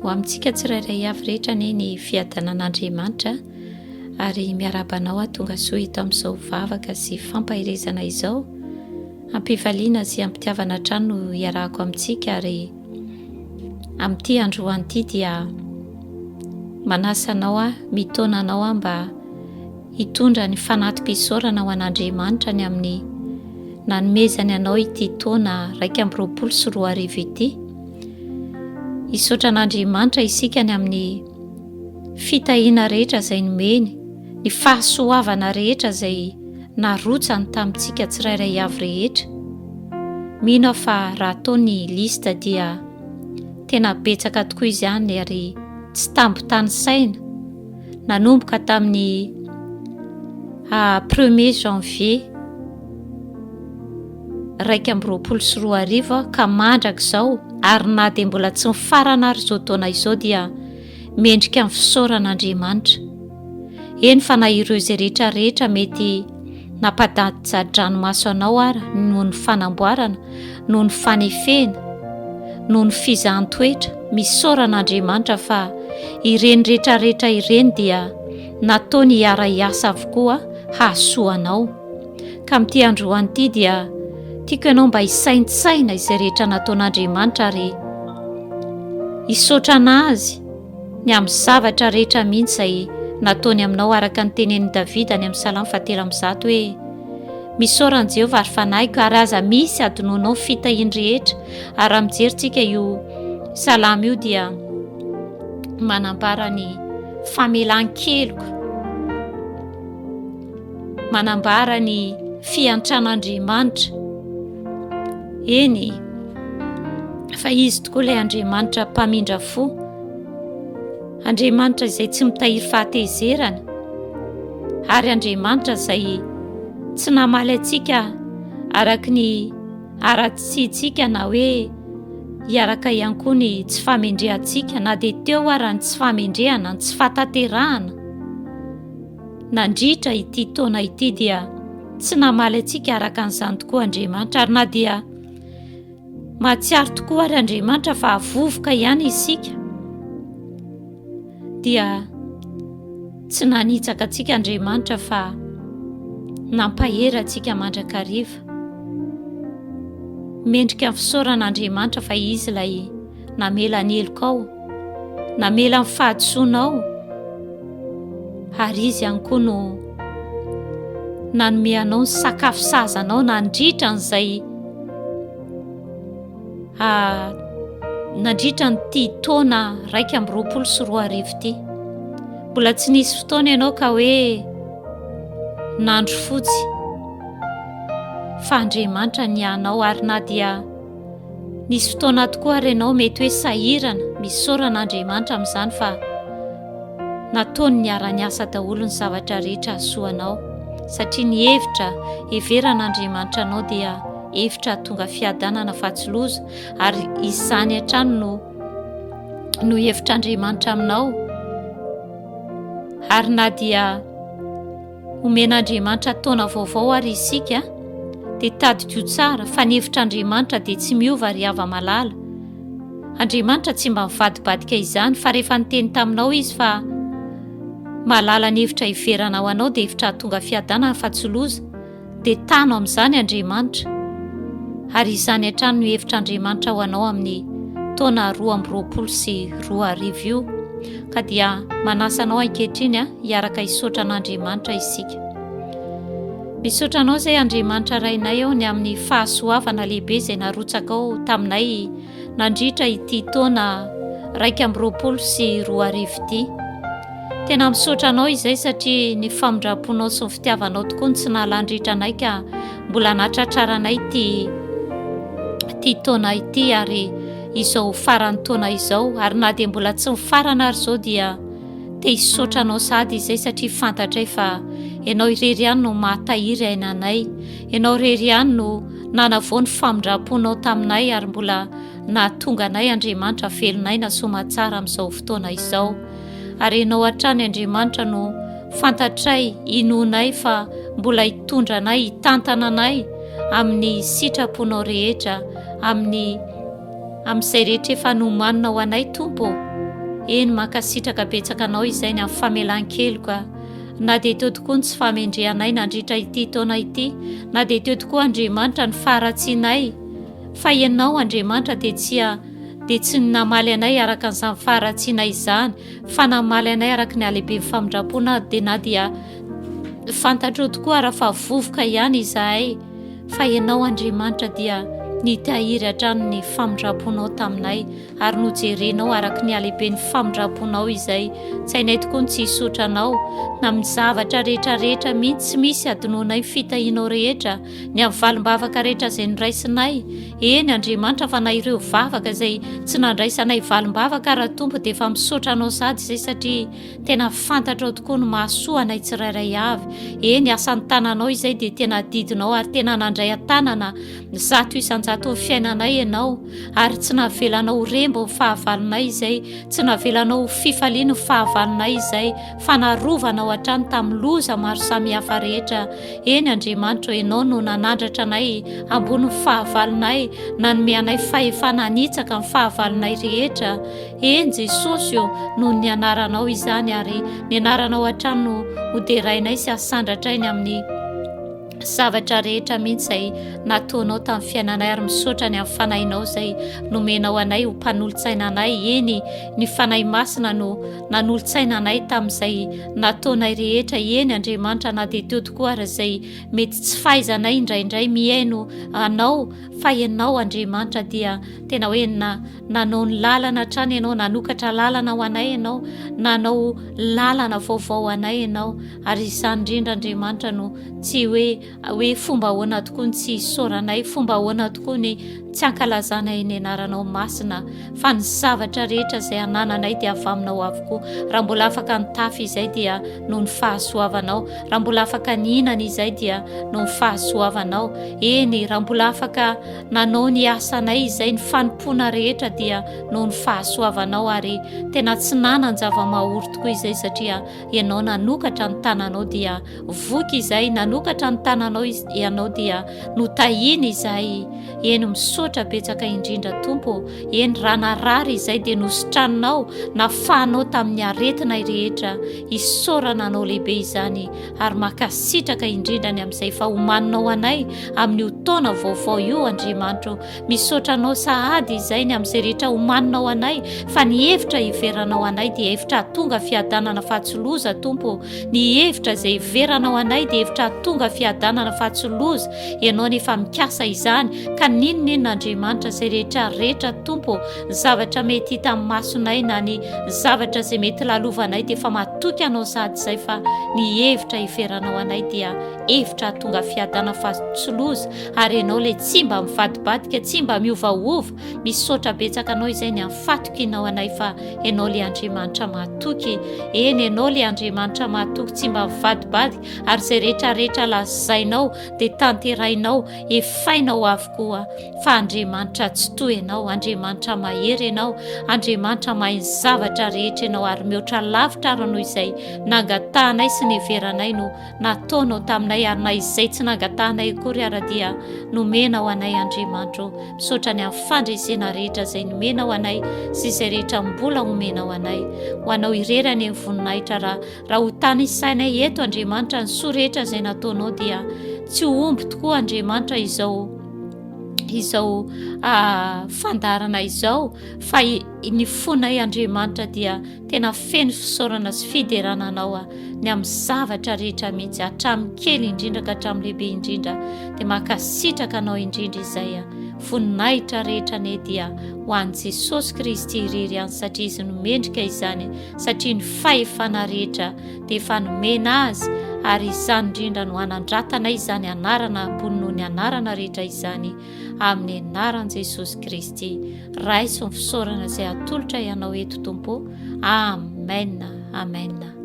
Ho amintsika tsirairay avy rehetra anie ny fiadanan'Andriamanitra ary miarahaba anao aho tonga soa eto amin'izao vavaka sy fampaherezana izao. Ampifaliana sy ampitiavana hatrany no iarahako amintsika ary amin'ity androany ity dia manasa anao aho, mitaona anao aho mba hitondra ny fanati-pisaorana ho an'Andriamanitra ny amin'ny nanomezany anao ity taona 2021 ity. Hisaotra an'Andriamanitra isika ny amin'ny fitahiana rehetra izay nomeny, ny fahasoavana rehetra izay narotsany tamintsika tsirairay avy rehetra. Mino aho fa raha atao ny liste dia tena betsaka tokoa izany ary tsy tambo tanisaina. Nanomboka tamin'ny premier janvier 2021 aho ka mandrak'izao ary na dia mbola tsy mifarana ary izao taona izao dia mendrika ny fisaorana Andriamanitra. Eny fa na ireo izay rehetra rehetra mety nampadatsa-dranomaso anao ara noho ny fanamboarana, noho ny fanefena, noho ny fizahan-toetra, misaora an'Andriamanitra fa ireny rehetra rehetra ireny dia nataony hiara-hiasa avokoa hahasoa anao. Ka amin'ity androany ity dia tiako ianao mba hisaintsaina izay rehetra nataon'Andriamanitra ary hisaotra an'Azy ny amin'ny zavatra rehetra mihitsy izay nataony aminao araka ny tenenin'i Davida any amin'ny Salamo fahatelo ambizato hoe Misaora an'i Jehovah ary fanahiko ary aza misy adinoanao ny fitahiany rehetra. Ary raha mijery tsika io salamo io dia manambara ny famelan-keloka, manambara ny fiantran'Andriamanitra. Eny, fa izy tokoa ilay Andriamanitra mpamindra fo, Andriamanitra izay tsy mitahiry fahatezerana, ary Andriamanitra izay tsy namaly antsika araka ny haratsiantsika na hoe hiaraka ihany koa ny tsy fahamendrehantsika na dia teo ara ny tsy fahamendrehana, ny tsy fahatanterahana. Nandritra ity taona ity dia tsy namaly antsika araka an'izany tokoa Andriamanitra ary na dia mahatsiaro tokoa ary Andriamanitra fa vovoka ihany isika dia tsy nanitsaka antsika Andriamanitra fa nampahery antsika mandrakariva. Mendrika ny fisaorana Andriamanitra fa Izy ilay namela ny helokao, namela ny fahadisoanao, ary Izy ihany koa no nanome anao ny sakafo sahaza anao nandritra an'izay nandritra an'ity taona 2021 ity. Mbola tsy nisy fotoana ianao ka hoe nandro fotsy fa Andriamanitra nianao ary na dia Nisy fotoana tokoa ary ianao mety hoe sahirana, misaora an'Andriamanitra amin'izany fa nataony niara-niasa daholo ny zavatra rehetra hahasoa anao, satria ny hevitra heveran'Andriamanitra anao dia hevitra hahatonga fiadanana fa tsy loza, ary izany hatrany no no hevitr'Andriamanitra aminao, ary na dia Omen'Andriamanitra taona vaovao ary isika dia tadidio tsara fa ny hevitr'Andriamanitra dia tsy miova ry hava-malala. Andriamanitra tsy mba mivadibadika izany fa rehefa niteny taminao Izy fa mahalala ny hevitra hiverana ho anao dia hevitra hahatonga fiadanana fa tsy loza dia tano amin'izany Andriamanitra, ary izany hatrany no hevitr'Andriamanitra ho anao amin'ny taona 2022 io, ka dia manasa anao ankehitriny hiaraka hisaotra an'Andriamanitra isika. Misaotra anao izay Andriamanitra Rainay ao ny amin'ny fahasoavana lehibe izay narotsakao taminay nandritra ity taona 2021 ity. Tena misaotra anao izay satria ny famindram-ponao sy ny fitiavanao tokoa no tsy nahalandritra anay ka mbola natratraranay ity ity taona ity ary izao faran'ny taona izao ary na dia mbola tsy mifarana ary izao dia te hisaotra anao sahady izay satria fantatray fa ianao irery ihany no mahatahiry aina anay, ianao irery ihany no nanavao ny famindram-ponao taminay ary mbola nahatonga anay Andriamanitra velon'aina soamatsara amin'izao fotoana izao. Ary Ianao hatrany Andriamanitra no fantatray, inoanay fa mbola hitondra anay, hitantana anay amin'ny sitraponao rehetra, amin'ny amin'izay rehetra efa nomanina ho anay Tompo ô. Eny, mankasitraka betsaka Anao izay ny amin'ny famelan-keloka, na dia teo tokoa ny tsy fahamendrehanay nandritra ity taona ity, na dia teo tokoa Andriamanitra ny faharatsianay, fa Ianao Andriamanitra dia tsy dia tsy namaly anay araka an'izany faharatsianay izany, fa namaly anay araka ny halehiben'ny famindram-pona dia na dia fantatrao tokoa ara fa vovoka ihany izahay, fa Ianao Andriamanitra dia nitahiry hatrany ny famindram-ponao taminay ary nojerenao araka ny halehiben'ny famindram-ponao izay. Tsy hainay tokoa ny tsy hisaotra Anao na amin'ny zavatra rehetra rehetra mihitsy, tsy misy hadinoanay ny fitahianao rehetra, ny amin'ny valim-bavaka rehetra izay noraisinay. Eny Andriamanitra fa na ireo vavaka izay tsy nandraisanay valim-bavaka ara Tompo dia efa misaotra Anao sady izay satria Tena fantatrao tokoa ny mahasoa anay tsirairay avy. Eny, asan'ny tananao izay dia tena adidinao ary tena nandray an-tanana 100% ny fiainanay ianao ary tsy navelanao ho rembo ny fahavalonay izay, tsy navelanao ho fifaliana ny fahavalonay izay fa narovanao hatrany tamin'ny loza maro samihafa rehetra. Eny Andriamanitra ô, ianao no nanandratra anay ambony ny fahavalonay, nanome anay fahefana hanitsaka ny fahavalonay rehetra. Eny Jesosy ô, noho ny anaranao izany ary ny anaranao hatrany no ho derainay sy hasandratray ny amin'ny zavatra rehetra mihitsy izay nataonao tamin'ny fiainanay ary misaotra ny amin'ny fanahinao izay nomenao anay ho mpanolotsaina anay. Eny, ny Fanahy Masina no nanolotsaina anay tamin'izay nataonay rehetra. Eny Andriamanitra, na dia teo tokoa ary izay mety tsy fahaizanay indraindray mihaino anao, fa ianao Andriamanitra dia tena hoe na Nanao ny lalana hatrany Ianao, nanokatra lalana ho anay Ianao, nanao lalana vaovao ho anay Ianao. Ary izany indrindra Andriamanitra no tsy hoe hoe fomba ahoana tokoa ny tsy hisaoranay, fomba ahoana tokoa ny tsy hankalazanay ny anaranao masina, fa ny zavatra rehetra izay anananay dia avy aminao avokoa. Raha mbola afaka nitafy izay dia noho ny fahasoavanao, raha mbola afaka nihinana izay dia noho ny fahasoavanao. Eny, raha mbola afaka Nanao ny asanay izay ny fanompoana rehetra dia noho ny fahasoavanao ary tena tsy nanan-java-mahory tokoa izay satria Ianao nanokatra ny tananao dia voky izay, nanokatra ny tananao Ianao dia notahiana izahay. Eny misaotra betsaka indrindra Tompo ô, eny raha narary izay dia nositraninao, nafahanao tamin'ny aretinay rehetra, isaorana Anao lehibe izany. ary mankasitraka indrindra ny amin'izay efa omaninao anay amin'io taona vaovao io Andriamanitra o. Misaotra anao sahady izay ny amin'izay rehetra omaninao anay fa ny hevitra hiveranao anay dia hevitra hahatonga fiadanana fa tsy loza Tompo o. Ny hevitra izay hiveranao anay dia hevitra hahatonga fiadanana fa tsy loza. Ianao nefa mikasa izany ka n'inon'inona Andriamanitra izay rehetra rehetra Tompo o, zavatra mety hita amin'ny masonay na ny zavatra izay mety lalovanay dia efa matoky anao sady izay fa ny hevitra hiveranao anay dia hevitra hahatonga fiadana fa tsy loza ary ianao ilay tsy mba mivadibadika tsy mba miovaova misaotra betsaka anao izay ny amin'ny fatokianao anay fa ianao ilay Andriamanitra mahatoky eny ianao ilay Andriamanitra mahatoky tsy mba mivadibadika ary izay rehetra rehetra lazainao dia tanterainao efainao avokoa Fa Andriamanitra Tsitoha Ianao, Andriamanitra mahery Ianao, Andriamanitra mahay ny zavatra rehetra Ianao ary mihoatra lavitra ary noho izay nangatahanay sy niheveranay no nataonao taminay ary na izay tsy nangatahanay akory ara dia nomenao anay Andriamanitra ô. Misaotra ny amin'ny fandresena rehetra izay nomenao anay sy izay rehetra mbola homenao anay. Ho Anao irery anie ny voninahitra raha Raha ho tanisainay eto Andriamanitra ny soa rehetra izay nataonao dia tsy ho omby tokoa Andriamanitra izao izao ah, fandaharana izao fa ny fonay Andriamanitra dia tena feno fisaorana sy fiderana anao ah, ny amin'ny zavatra rehetra mihitsy hatramin'ny kely indrindra ka hatramin'ny lehibe indrindra dia mankasitraka anao indrindra izay ah. Voninahitra rehetra anie dia ho an'i Jesosy Kristy irery ihany satria izy no mendrika izany satria ny fahefana rehetra dia efa nomena azy ary izany indrindra no hanandratanay izany anarana ambony noho ny anarana rehetra izany amin'ny anaran'i Jesosy Kristy. Raiso ny fisaorana izay atolotra ianao eto Tompo. Amen. Amen.